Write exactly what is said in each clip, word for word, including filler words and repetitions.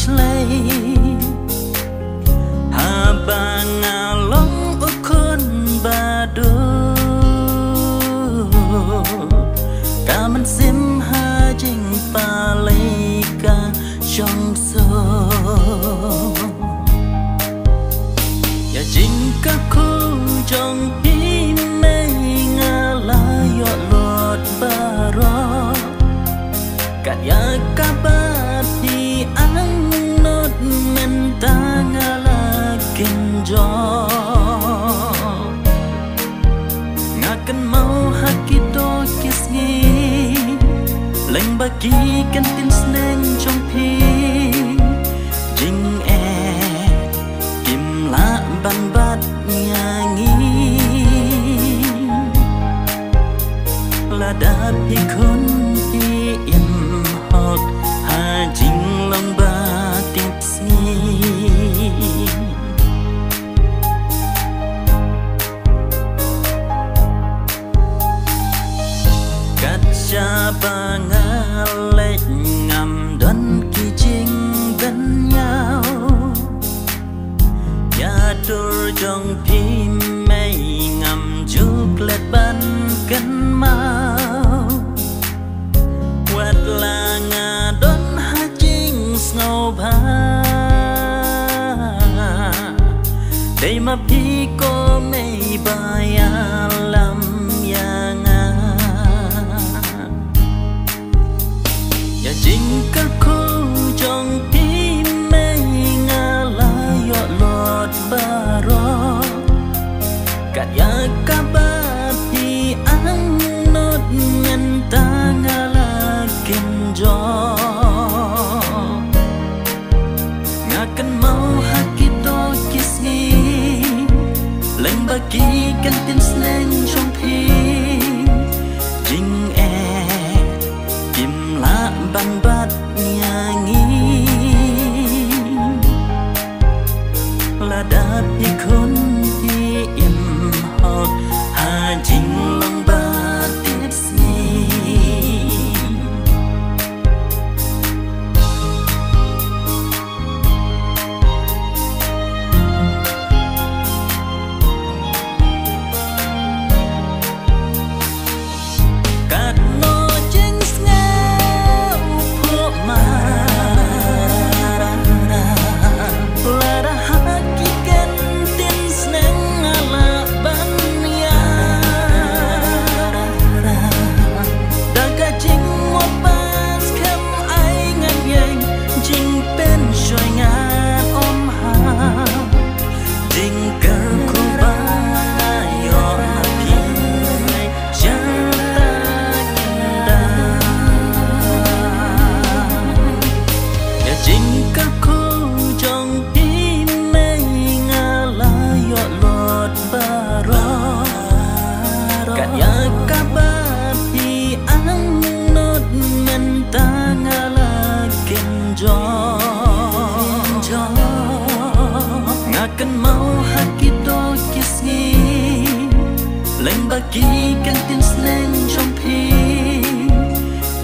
shlei. Haba nga long u khun ba duk, ka mynsiem ha jingpalei ka shong suk. Ïa jingkyrkhu jong phi mei nga la ïoh lut baroh. Kat ïa kaba phi angnud mynta nga la kynjoh. Nga kynmaw ha kito ki sngi, lyngba ki kyntien sneng jong phi, jingeh kim lah ban bat ïa ngi. Lada phi khun phi im hok ha jinglong ba tipsngi. Kat shaba nga leit ngam don ki jingbynñiaw. Ïa dur jong phi mei ngam ju klet ban kynmaw. Wat la nga don ha jingsngewbha, dei ma phi ko mei ba ïalam ïa nga. Ïa jingkyrkhu jong phi mei nga la ïoh lut baroh. Kat ïa kaba phi angnud mynta nga la kynjoh. Nga kynmaw ha kito ki sngi, lyngba ki kyntien sneng jong phi, jingeh kim lah ban bat ïa ngi. Lada phi khun phi im hok ha jinglong ba tipsngi. Katno jingsngewphuh ma, lada ha ki kyntien sneng nga lah ban ïa. Da ka jingmut ba skhem ai ngan ïeng, jingpynshoi ngan ym ha. Jingkyrkhu ba nga ïoh na phi, jingta kynda. Ïa jingkyrkhu jong phi mei nga la ïoh lut baroh. Kat ïa kaba phi angnud mynta nga la kynjoh. Nga kynmaw ha kito ki sngi, lyngba ki kyntien sneng jong phi,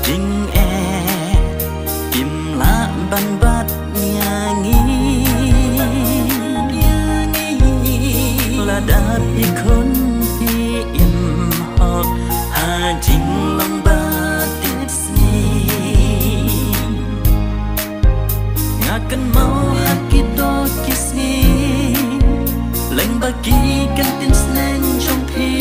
jingeh kim lah ban bat ïa ngi. Lada phi khun phi im hok ha jinglong ba tipsngi. Nga kynmaw ha kito ki sngi, lyngba ki kyntien sneng jong phi,